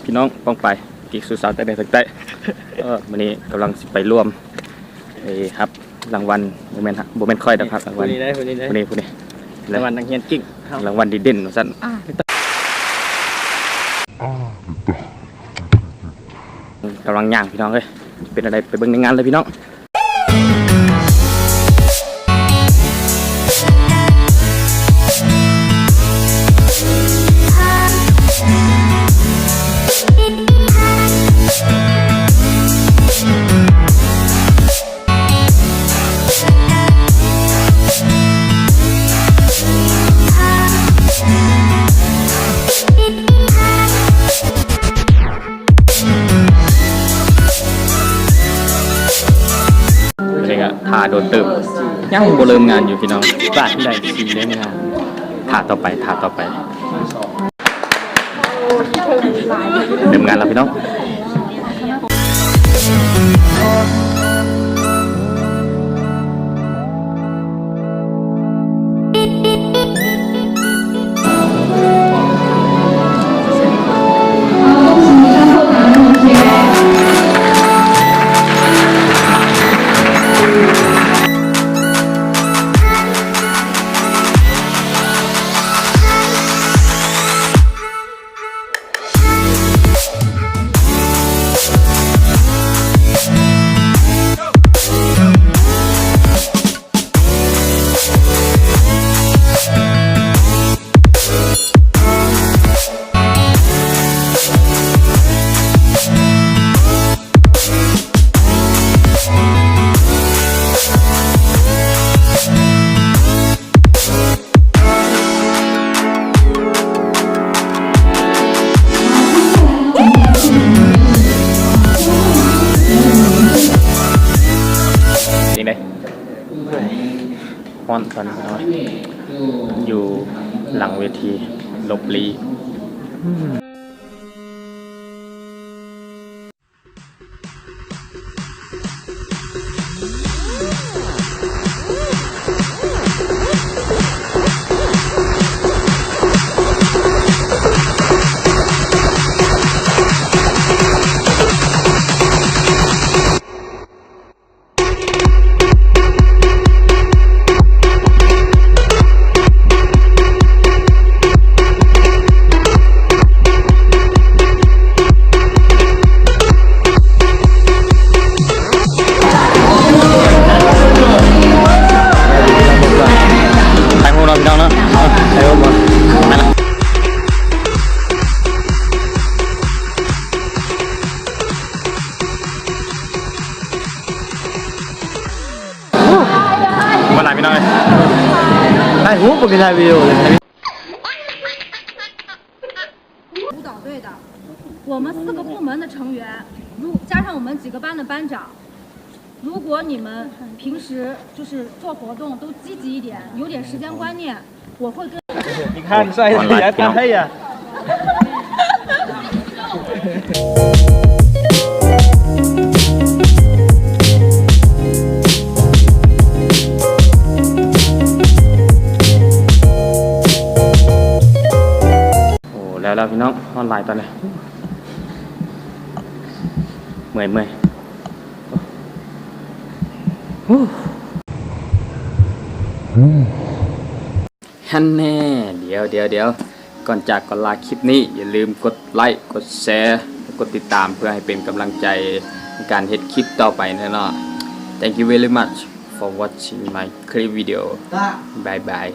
ພີ່ນ້ອງປ້ອງປາຍ ກິກສາວໃຕ້ແດນທາງໃຕ້ ເອີ ມື້ນີ້ກຳລັງຊິໄປຮ່ວມ ໄດ້ຮັບລາງວັນ ບໍ່ແມ່ນ ບໍ່ແມ່ນຂ້ອຍດອກ ຮັບລາງວັນ ຜູ້ນີ້ໄດ້ ຜູ້ນີ້ໄດ້ ຜູ້ນີ້ ຜູ້ນີ້ ລາງວັນນັກຮຽນເກັ່ງ ລາງວັນດີເດັ່ນວ່າຊັ້ນ ກຳລັງຍ່າງພີ່ນ້ອງເອີຍ ເປັນແນວໃດໄປເບິ່ງໃນງານເລີຍພີ່ນ້ອງ. ນີ້ກະຖ້າໂດນເຕີບ ຍັງບໍ່ເລີ່ມງານຢູ່ພີ່ນ້ອງ ບາດໃດຊິເລີ່ມງານ ຖ້າຕໍ່ໄປ ຖ້າຕໍ່ໄປ. ເລີ່ມງານແລ້ວພີ່ນ້ອງ. ເປັນຈັ່ງໃດ? ຮ້ອນຕອນນີ້ ຢູ່ຫຼັງເວທີ ຫຼົບຫຼີ້. ຖ່າຍຮູບເນາະພີ່ນ້ອງເນາະ ຖ່າຍຮູບບໍ່ ໄປລະ. ບໍ່ຫຼາຍພີ່ນ້ອງເອີຍ ຖ່າຍຮູບບໍ່ມີ ຖ່າຍວິດີໂອເລີຍ. 舞蹈队的，我们四个部门的成员，如，加上我们几个班的班长，如果你们平时就是做活动都积极一点，有点时间观念， ອີກຫ້າງໃສ່ ຢ່າຕາຍ ໂອ້ ແລ້ວໆ ພີ່ນ້ອງ ຮ້ອນຫຼາຍຕອນນີ້ ເມື່ອຍໆ. ຫັ້ນແນ່ ດຽວໆໆ ກ່ອນຈາກ ກ່ອນລາຄລິບນີ້ ຢ່າລືມກົດໄລ ກົດແຊ ແລະ ກົດຕິດຕາມ ເພື່ອໃຫ້ເປັນກຳລັງໃຈໃນການເຮັດຄລິບຕໍ່ໄປແນ່ເນາະ. Thank you very much for watching my clip video. Bye bye.